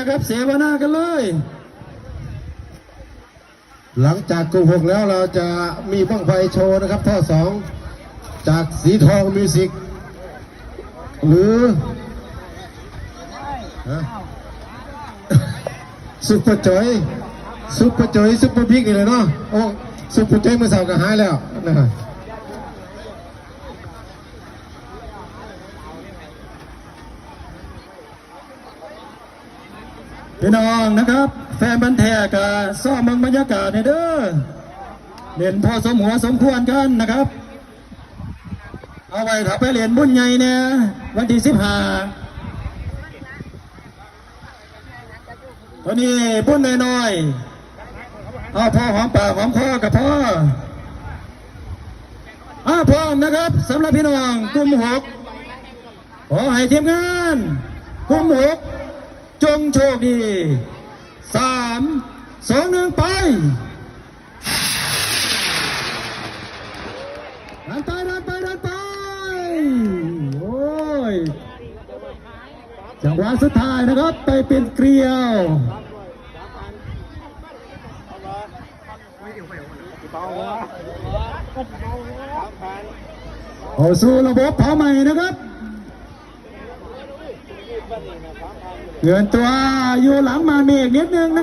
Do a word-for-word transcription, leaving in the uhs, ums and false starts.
นะครับ เสวนากันเลย หลังจากกลุ่มหกแล้วเราจะมีบั้งไฟโชว์นะครับ ท่อสองจากสีทองมิวสิก หรือฮะซุปเปอร์จอย ซุปเปอร์จอย ซุปเปอร์บิ๊กนี่เลยเนาะ โอ้ ซุปเปอร์จอยเมื่อเช้าก็หายแล้วนะ พี่น้องนะครับ แฟนพันธุ์แท้ก็ซ่อมเบิ่งบรรยากาศให้เด้อ เล่นพอสมหัวสมควรกันนะครับ เอาไว้ถ้าไปเล่นบุญใหญ่เนี่ยวันที่สิบห้า ตอนนี้บุญน้อยๆ เอาพอหอมปากหอมคอกับพ่อ อ่า พร้อมนะครับ สำหรับพี่น้องกลุ่มหก ขอให้ทีมงานกลุ่มหก จงโชคดี สาม สอง หนึ่ง ไป ดันไป ดันไป ดันไป โอ้ย จังหวะสุดท้ายนะครับ ไปเป็นเกลียว เอาสู่ระบบเผาใหม่นะครับ เปลี่ยนตัวอยู่หลังมาเมฆนิดนึงนะครับ